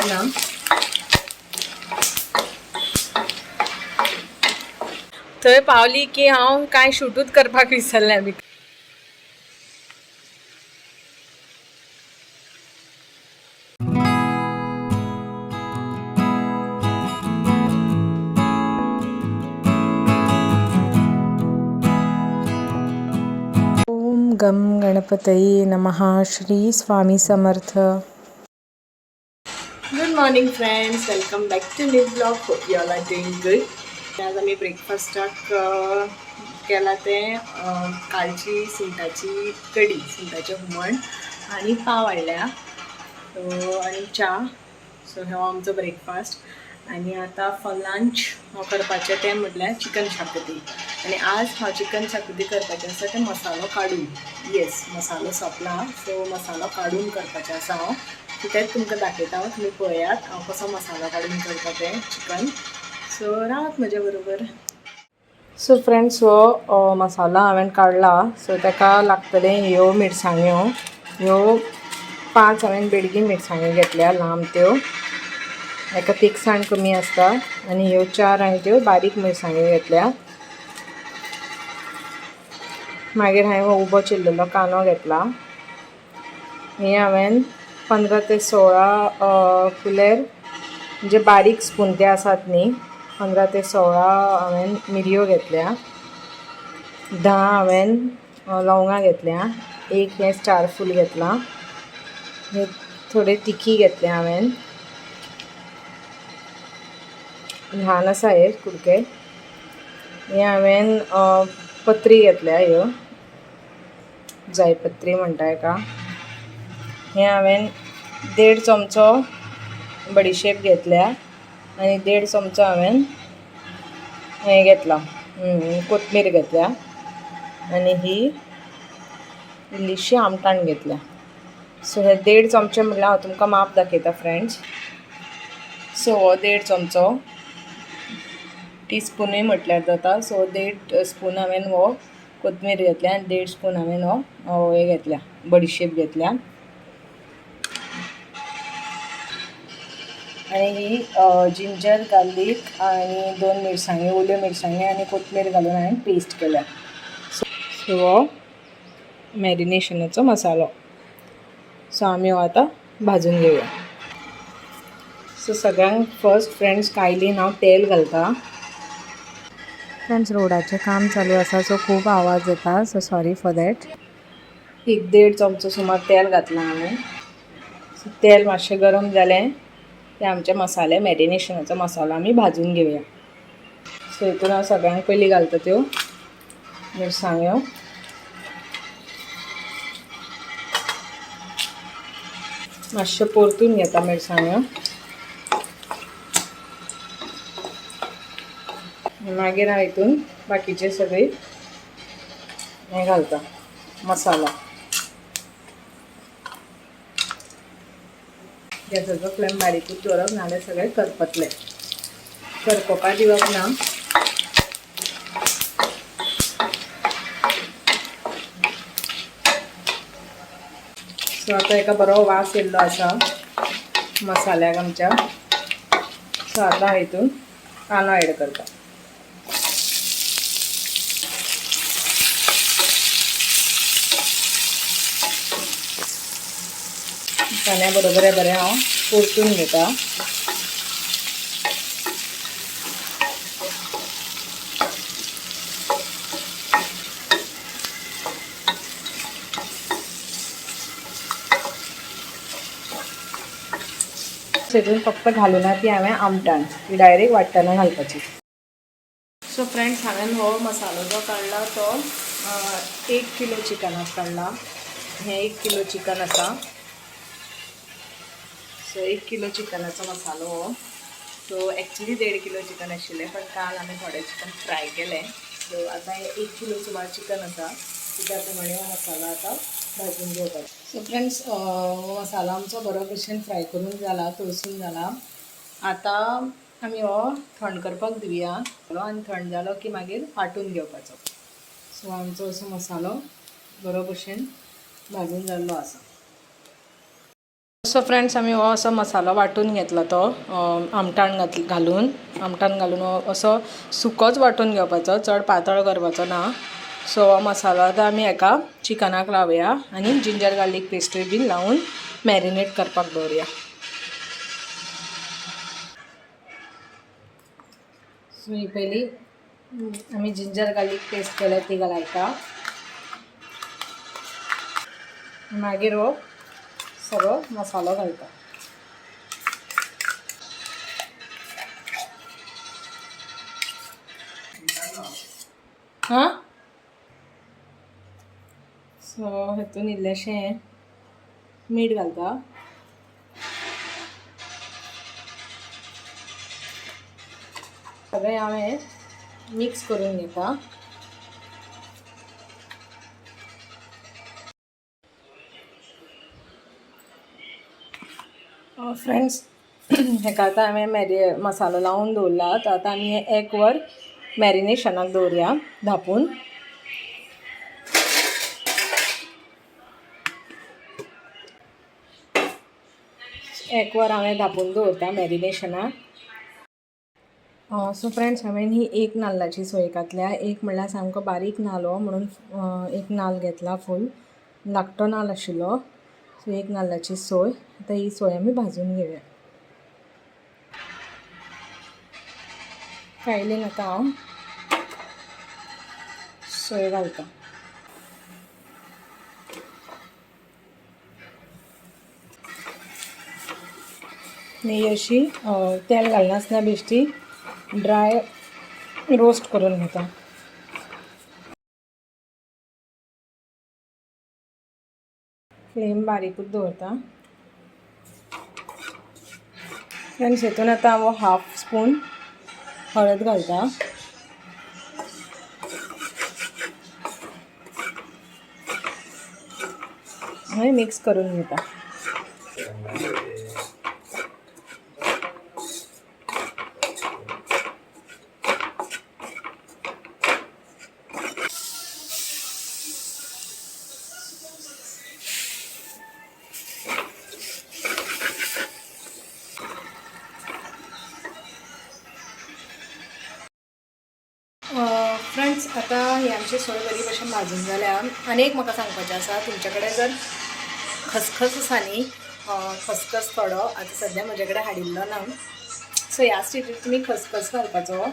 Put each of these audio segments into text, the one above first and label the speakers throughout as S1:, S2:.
S1: ना. थंय पावली की हांव कांय शूटूच करपाक विसरलें बी. ओम गम गणपतये नमः. Shri Swami Samarth. Good morning friends, welcome back to new blog. Hope you all are doing good. आज आमी ब्रेकफास्टाक केला तें कालची सुंगटाची कडी, सुंगटाचें हुमण आनी पाव हाडल्या, सो आनी च्या. सो हो आमचो ब्रेकफास्ट. आनी आतां फॉर लंच हांव करपाचें तें म्हटल्यार चिकन शाकुती. आनी आज हांव चिकन शाकुती करपाचें आसा तें मसालो काडून. येस, मसालो सोंपला, सो मसालो काडून करपाचें आसा हांव. सो तेंच तुमकां दाखयता हांव, तुमी पळयात हांव कसो मसालो काडून करता तें चिकन. सो रावात म्हज्या बरोबर. सो फ्रेंड्स, हो मसालो हांवें काडला. सो ताका लागतले ह्यो मिरसांग्यो. ह्यो 5 हांवें बेडगी मिरसांग्यो घेतल्या, लांब त्यो, हाका तिखसाण कमी आसता. आनी ह्यो 4 हांवें त्यो बारीक मिरसांग्यो घेतल्या. मागीर हांवें हो उबो चिरलेलो कांदो घेतला. हे हांवें 15 ते 16 कुलेर, म्हणजे बारीक स्पून ते आसात न्ही, 15 ते 16 हांवें मिरयो घेतल्या. 10 हांवें लवंगां घेतल्या. एक हें स्टार फूल घेतलां. हे थोडे तिखी घेतले हांवें, ल्हान आसा हे कुडके. हे हांवें पत्री घेतल्या, ह्यो जायपत्री म्हणटा हेका. हे हांवें 1.5 चमचो बडिशेप घेतल्या आनी 1.5 चमचो हांवें हें घेतला, कोथमीर घेतल्या. आनी ही इल्लीशी आमटाण घेतल्या. सो हे 1.5 चमचे म्हळ्यार हांव तुमकां माप दाखयता फ्रेंड्स. सो हो 1.5 चमचो, टी स्पुनूय म्हटल्यार जाता. सो 1.5 स्पून हांवें हो कोथमीर घेतल्या आनी 1.5 स्पून हांवें हो हें घेतल्या, बडिशेप घेतल्या. आनी ही जिंजर गार्लीक आनी 2 मिरसांगी, ओल्यो मिरसांगी आनी कोथमीर घालून हांवें पेस्ट केल्या. सो हो मॅरिनेशनाचो मसालो. सो आमी हो आतां भाजून घेवया. सो सगळ्यांक फर्स्ट फ्रेंड्स कायलीन हांव तेल घालता. फ्रेंड्स, रोडाचें काम चालू आसा, सो खूब आवाज येता, सो सॉरी फॉर that. एक 1.5 चमचो सुमार तेल घातलां हांवें. सो तेल मातशें गरम जालें ते आमचे मसाले, मॅरिनेशनाचो मसालो आमी भाजून घेवया. सो हितून हांव सगळ्यांक पयलीं घालता त्यो मिरसांग्यो. मातशें परतून घेता मिरसांग्यो. मागीर हांव हितून बाकीचे सगळी हें घालता मसालो. गॅसाचो फ्लेम बारीकूच दवरप, नाजाल्यार सगळें करपतलें. करपपाक दिवप ना. सो आतां एका बरो वास येयल्लो आसा मसाल्याक आमच्या. सो आतां हितून कांदो एड करता. कांद्या बरोबर बरें हांव परतून घेता. हितून फक्त घालूना ती हांवें आमटाण, ती डायरेक्ट वांट्टना घालपाची. सो फ्रेंड्स, हांवें हो मसालो जो काडला तो 1 किलो चिकनाक काडला. हें 1 किलो चिकन आसा. सो 1 किलो चिकनाचो मसालो हो. सो एक्चुली 1.5 किलो चिकन आशिल्लें, पण काल आमी थोडें चिकन फ्राय केलें. सो आतां हें 1 किलो सुमार चिकन आसा, त्या प्रमाणे हो मसालो आतां भाजून घेवपाचो. सो फ्रेंड्स, हो मसालो आमचो बरो भशेन फ्राय करून जाला, तळसून जाला. आतां आमी हो थंड करपाक दिवया आनी थंड जालो की मागीर वांटून घेवपाचो. सो आमचो असो मसालो बरो भशेन भाजून जाल्लो आसा. सो फ्रेंड्स आमी हो असो मसालो वांटून घेतला तो आमटाण घालून, आमटाण घालून हो असो सुकोच वांटून घेवपाचो, चड पातळ करपाचो ना. सो हो मसालो आतां आमी हेका चिकनाक लावया आनी जिंजर गार्लीक पेस्टूय बीन लावन मॅरिनेट करपाक दवरुया. सो ही पयली आमी जिंजर गार्लीक पेस्ट केल्या ती घालायता, मागीर हो सगळो मसालो घालता. हां, सो हेतून इल्लेशें मीठ घालता, सगळें हांवें मिक्स करून घेता. फ्रेंड्स हेका आतां हांवें मसालो लावन दवरला, तर आतां आमी हें एक वर मॅरिनेशनाक दवरुया धांपून. एक वर हांवें धांपून दवरता मॅरिनेशनाक. सो फ्रेंड्स हांवें ही एक नाल्लाची सोय घातल्या. एक म्हणल्यार सामको बारीक नाल्ल हो म्हणून एक नाल्ल घेतला, फूल धाकटो नाल्ल आशिल्लो. सो एक नाल्लाची सोय. आतां ही सोय आमी भाजून घेवया. कायलीन आतां हांव सोय घालता. ही अशी तेल घालनासतना बेश्टी ड्राय रोस्ट करून घेता. फ्लेम बारीकूच दवरता. फ्रेंड्स हेतून आतां हांव हाफ स्पून हळद घालता. मागीर मिक्स करून घेता. फ्रेंड्स आतां ही आमची सोय बरी भशेन भाजून जाल्या. आनी एक म्हाका सांगपाचें आसा, तुमचे कडेन जर खसखस आसा न्ही, खसखस थोडो आतां सद्या म्हजे कडेन हाडिल्लो ना, सो ह्या स्टेजीर तुमी खसखस घालपाचो,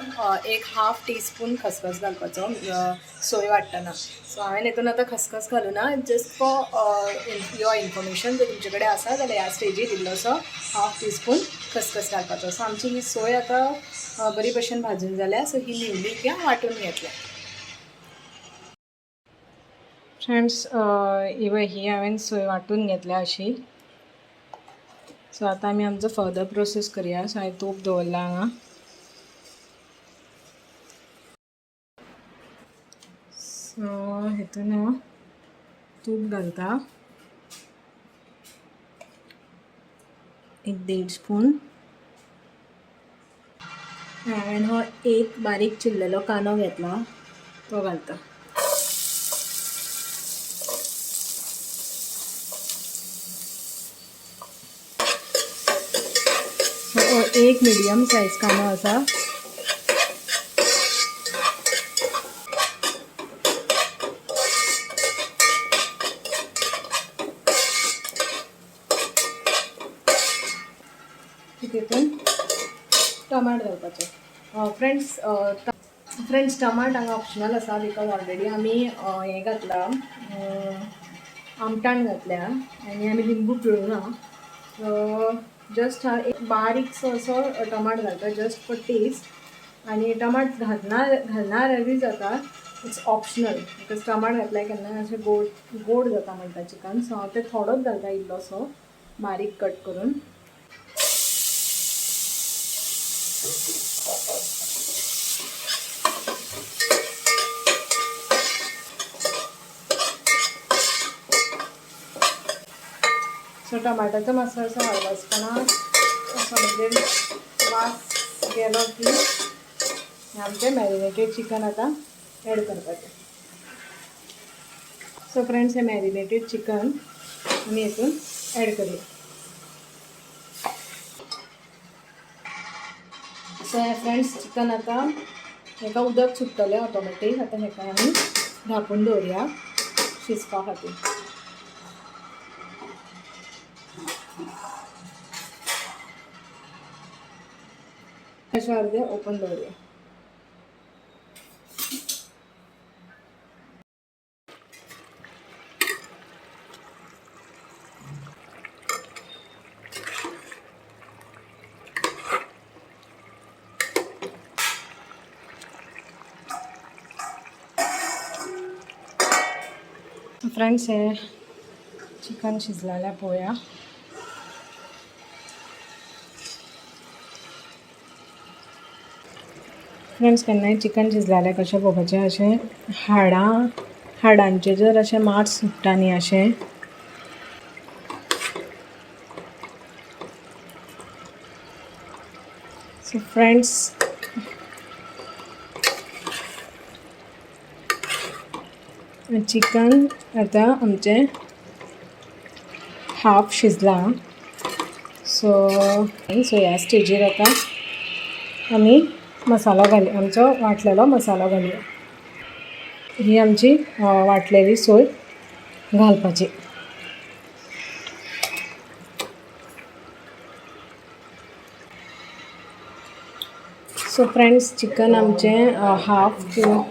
S1: एक हाफ टी स्पून खसखस घालपाचो सोय वांट्टना. सो हांवें हितून आतां खसखस घालूना, जस्ट फॉर your information. जर तुमचे कडेन आसा जाल्यार ह्या स्टेजीर इल्लोसो हाफ टी स्पून खसखस घालपाचो. सो आमची ही सोय आतां बरी भशेन भाजून जाल्या. सो ही न्हिवली की हांव वांटून घेतलें. फ्रेंड्स ही पळय ही हांवें सोय वांटून घेतल्या अशी. सो आतां आमी आमचो फर्दर प्रोसेस करुया. सो हांवें तूप दवरलां हांगा. सो हितून हांव तूप घालता, एक 1.5 स्पून. हांवें हो एक बारीक चिरलेलो कांदो घेतला तो घालता. एक मिडियम सायज कांदो आसा. तितून टमाट घालपाचो. फ्रेंड्स फ्रेंड्स टमाट हांगा ऑप्शनल आसा, because already आमी हें घातलां, आमटाण घातल्या आनी आमी लिंबू पिळूना. सो जस्ट हांव एक बारीकसो असो टमाट घालता जस्ट फॉर टेस्ट. आनी टमाट घालना जाता, it's optional, because टमाट घातल्यार केन्ना अशें गोड गोड जाता म्हणटा चिकन. सो हांव तें थोडोच घालता, इल्लोसो बारीक कट करून. सो टमाटाचो मातसो असो हळवसपणा असो म्हणजे वास गेलो की आमचें मॅरिनेटेड चिकन आतां एड करपाचें. सो फ्रेंड्स हे मॅरिनेटेड चिकन आमी हितून एड करूया. सो हे फ्रेंड्स चिकन आतां हेका उदक सुट्टलें ऑटोमॅटीक. आतां हेका आमी धांपून दवरया शिजपा खातीर. अशें अर्दें ओपन दवरया. फ्रेंड्स, हे चिकन शिजलेलें पळोवया. फ्रेंड्स, केन्नाय चिकन शिजलेलें कशें पळोवपाचें, अशें हाडां हाडांचें जर अशें मांस सुट्टा न्ही अशें. सो फ्रेंड्स, चिकन आतां आमचें हाफ शिजलां. सो सो ह्या स्टेजीर आतां आमी मसालो घालया, आमचो वांटलेलो मसालो घालया. ही आमची वांटलेली सोय घालपाची. सो फ्रेंड्स, चिकन आमचें हाफ किंवा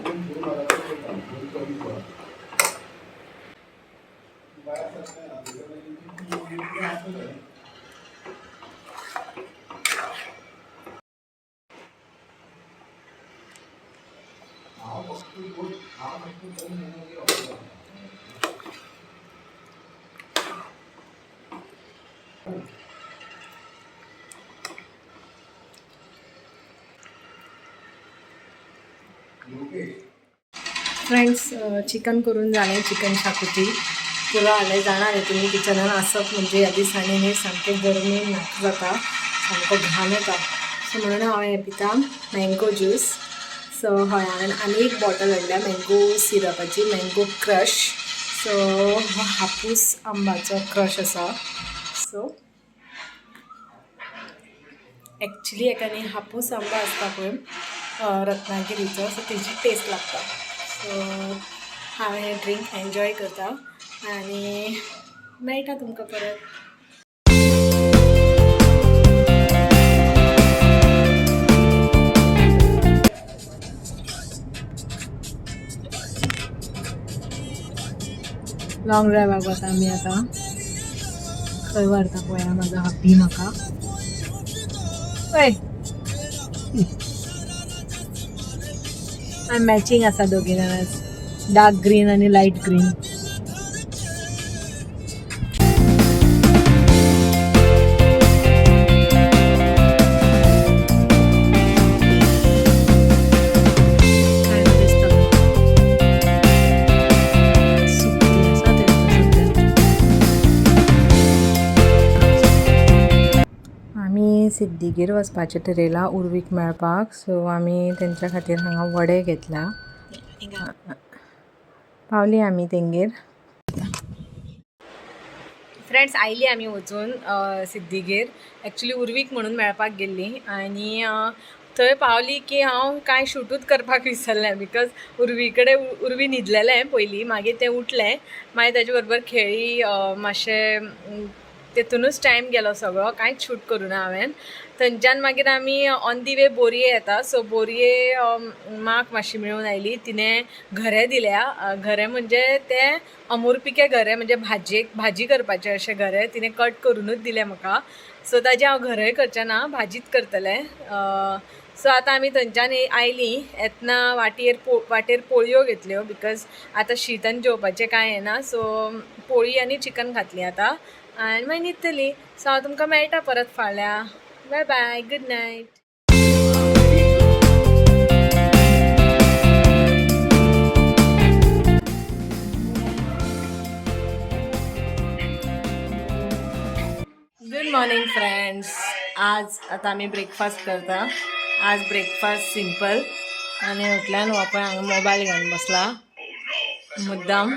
S1: फ्रेंड्स, चिकन करून जालें. चिकन शाकुती पुरो जालें. जाणा न्ही तुमी, किचनान आसप म्हणजे ह्या दिसांनी न्ही सामकें गरमेन नाका जाता, सामको घाम येता. सो म्हणून हांव हें पिता, मँगो ज्यूस. सो हय, हांवें आनी एक बॉटल हाडल्या मँगो सिरपाची, मँगो क्रश. सो हो हापूस आंबाचो क्रश आसा. सो एक्चुली हेका न्ही हापूस आंबो आसता पळय रत्नागिरीचो, सो तेजी टेस्ट लागता. सो हांव हें ड्रिंक एन्जॉय करता आनी मेळटा तुमकां परत. लॉंग ड्रायवाक वता आमी आतां. खंय व्हरता पळया म्हाजो हब्बी म्हाका. वय, मॅचिंग आसा दोगी जाणां, डार्क ग्रीन आनी लायट ग्रीन. काय दिसता? सुकती आसा ते आतां सद्या. आमी सिद्दीगेर वचपाचें ठरयलां उर्वीक मेळपाक. सो आमी तेंच्या खातीर हांगा वडे घेतला. पावली आमी तेंगेर. फ्रेंड्स, आयली आमी वचून सिद्दीगेर. एक्चुली उर्वीक म्हणून मेळपाक गेल्ली आनी थंय पावली की हांव कांय शूटूच करपाक विसरलें, because उर्वी कडेन उर्वी न्हिदलेलें पयलीं. मागीर तें उठलें, मागीर ताजे बरोबर खेळ्ळी मातशें, तेतुनूच टायम गेलो सगळो. कांयच शूट करूं ना हांवें. थंयच्यान मागीर आमी ऑन the वे बोरये येता. सो बोरये माक मातशी मेळून आयली. तिणें घरे दिल्या. घरे म्हणजे ते अमुरपिके घरे, म्हणजे भाजयेक भाजी करपाचे अशे घरे तिणें कट करुनूच दिले म्हाका. सो ताजे हांव घरय करचें ना, भाजीच करतलें. सो आतां आमी थंयच्यान आयलीं. येतना वाटेर वाटेर पोळयो घेतल्यो, because आतां शीत आनी जेवपाचें कांय येना. सो पोळी आनी चिकन खातली आतां आनी मागीर न्हिदतली. सो हांव तुमकां मेळटा परत फाल्यां. Bye bye, good night. Good morning friends. आज आता आमी ब्रेकफास्ट करता. आज ब्रेकफास्ट सिंपल. आनी उठल्यान हो पळय हांगा मोबायल घेवन बसला मुद्दाम.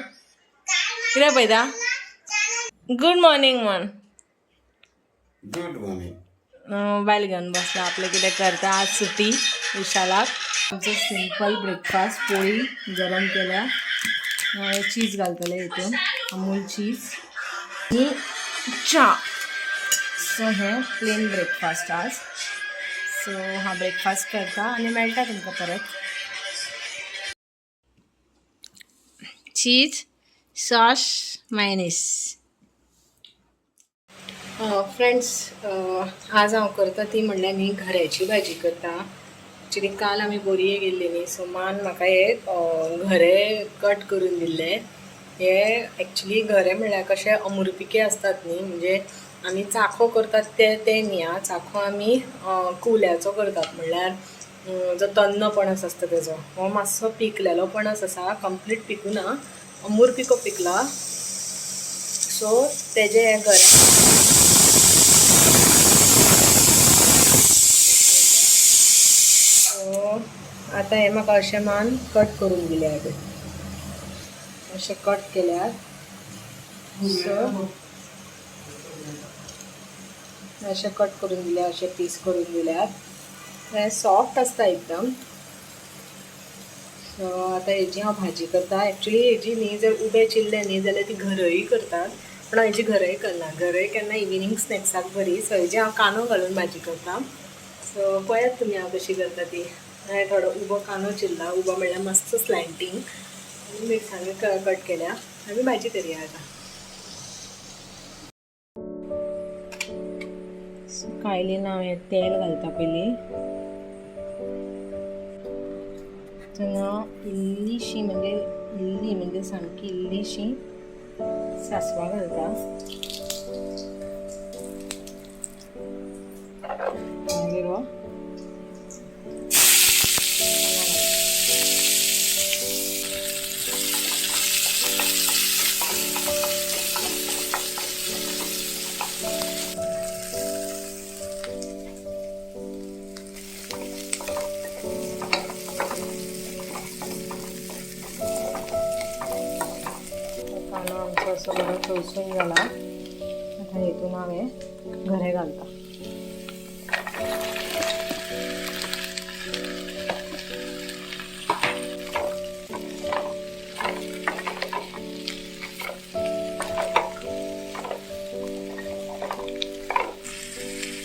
S1: कितें पळयता? गुड मॉर्निंग म्हण.
S2: Good morning.
S1: मोबायल घेवन बसला, आपलें कितें करता. आज सुटी विशालाक. आमचो सिंपल ब्रेकफास्ट, पोळी गरम केल्या, चीज घालतले हितून, अमूल चीज आनी च्या. सो हें प्लेन ब्रेकफास्ट आज. सो हांव ब्रेकफास्ट करता आनी मेळटा तुमकां परत. Cheese, sauce, mayonnaise. Friends, आज हांव करता ती म्हणल्यार न्ही घऱ्याची भाजी करता. एक्चुली काल आमी बोरये गेल्ली न्ही, सो मान म्हाका हे घरे कट करून दिल्ले. हे एक्चुली घरे म्हणल्यार कशे अमुरपिके आसतात न्ही, म्हणजे आमी चाखो करतात ते ते न्ही. आं, चाखो आमी कुवल्याचो करतात, म्हणल्यार जो तन्नो पणस आसता तेजो. हो मातसो पिकलेलो पणस आसा, कंप्लीट पिकुना, अमूर पिको पिकला. सो तेजे हे घरे. सो आतां हे म्हाका अशें मान कट करून दिले हांवें, अशें कट केल्यार. सो अशें कट करून दिल्या, अशें पीस करून दिल्यात. हे सॉफ्ट आसता एकदम. सो आतां हेजी हांव भाजी करता. एक्चुली हेजी न्ही जर उबे चिरले न्ही जाल्यार ती घरय करतात, पूण हांव हेजी घरय करना. घरय केन्ना इविनींग स्नॅक्साक बरी. सो हेजी हांव कांदो घालून भाजी करता. सो पळयात तुमी हांव कशी करता ती. हांवें थोडो उबो कांदो चिरला, उबो म्हणल्यार मातसो स्लँटींग, आनी मिरसांग्यो कट केल्या. आमी भाजी करया आतां. सो कायलीन हांव हें तेल घालता पयलीं. तेन्ना इल्लीशी, म्हणजे इल्ली म्हणजे सामकी इल्लीशी सासवां घालता. मागीर हो कांदो घालता. कांदो आमचो असो बरो तळसून जाला. आतां हितून हांव हें घरे घालता.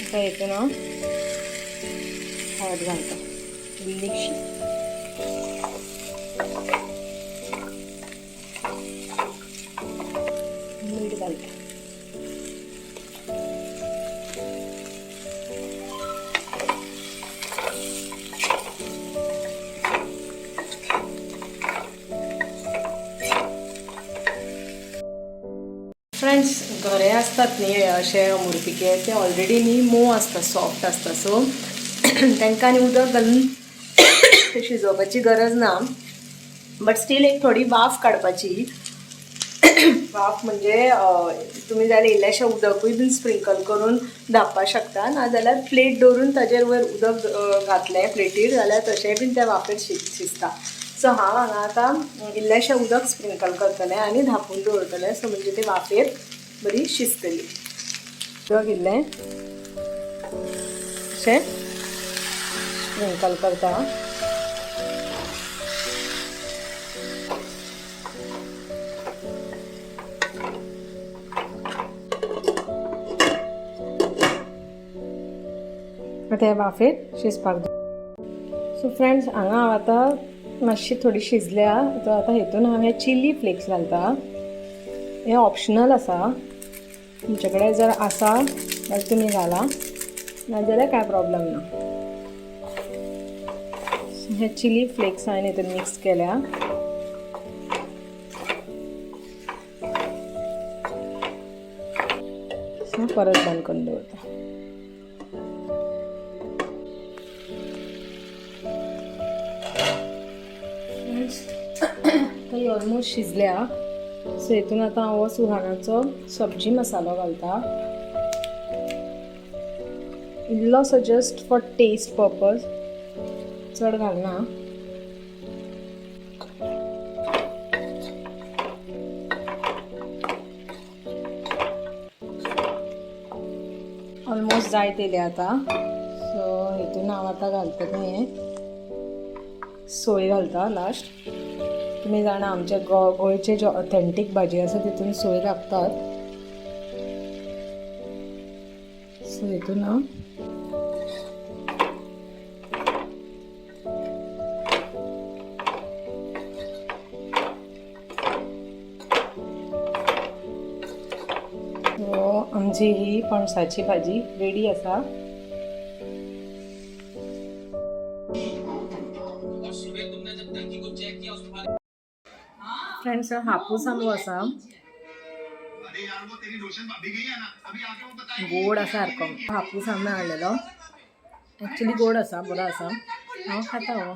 S1: आतां हितून हांव हळद घालता इल्लीशी. मीठ घालता. फ्रेंड्स, घरे आसतात न्ही हे अशे अमुरपिके, ते ऑलरेडी न्ही मोव आसता, सॉफ्ट आसता. सो तांकां आनी उदक घालून शिजोवपाची गरज ना, बट स्टील एक थोडी वाफ काडपाची. वाफ म्हणजे तुमी जाल्यार इल्लेशें उदकूय बीन स्प्रिंकल करून धांपपाक शकता, नाजाल्यार प्लेट दवरून ताजेर वयर उदक घातलें प्लेटीर जाल्यार तशेंय बीन त्या वाफेर शिजता. सो हांव हांगा आतां इल्लेशें उदक स्प्रिंकल करतलें आनी धांपून दवरतलें. सो म्हणजे ते वाफेर बरी शिजतली. उदक इल्लें अशें स्प्रिंकल करता. आतां ह्या वाफेर शिजपाक. सो फ्रेंड्स, हांगा हांव आतां मातशी थोडी शिजल्या. आतां आतां हितून हांव हे चिली फ्लेक्स घालता. हे ऑप्शनल आसा, तुमचे कडेन जर आसा जाल्यार तुमी घाला, नाजाल्यार कांय प्रॉब्लम ना. हे चिली फ्लेक्स हांवें हितून मिक्स केल्या. सो परत बंद करून दवरता. ही ऑलमोस्ट शिजल्या. सो हितून आतां हांव हो सुहानाचो सब्जी मसालो घालता इल्लोसो, जस्ट फॉर टेस्ट पर्पज, चड घालना. ऑलमोस्ट. ऑलमोस्ट जायत येयले आतां. सो हितून हांव आतां घालता हें सोय घालता लास्ट. तुमी जाणा आमचे गोंयचे जे ऑथेंटीक भाजी आसा तितून सोय लागतात. सो हितून हांव सो आमची ही पणसाची भाजी रेडी आसा. फ्रेंड्स, हापूस आंबो आसा, गोड आसा सारको. हापूस आंबो हाडलेलो, एक्चुली गोड आसा, बरो आसा. हांव खाता हो.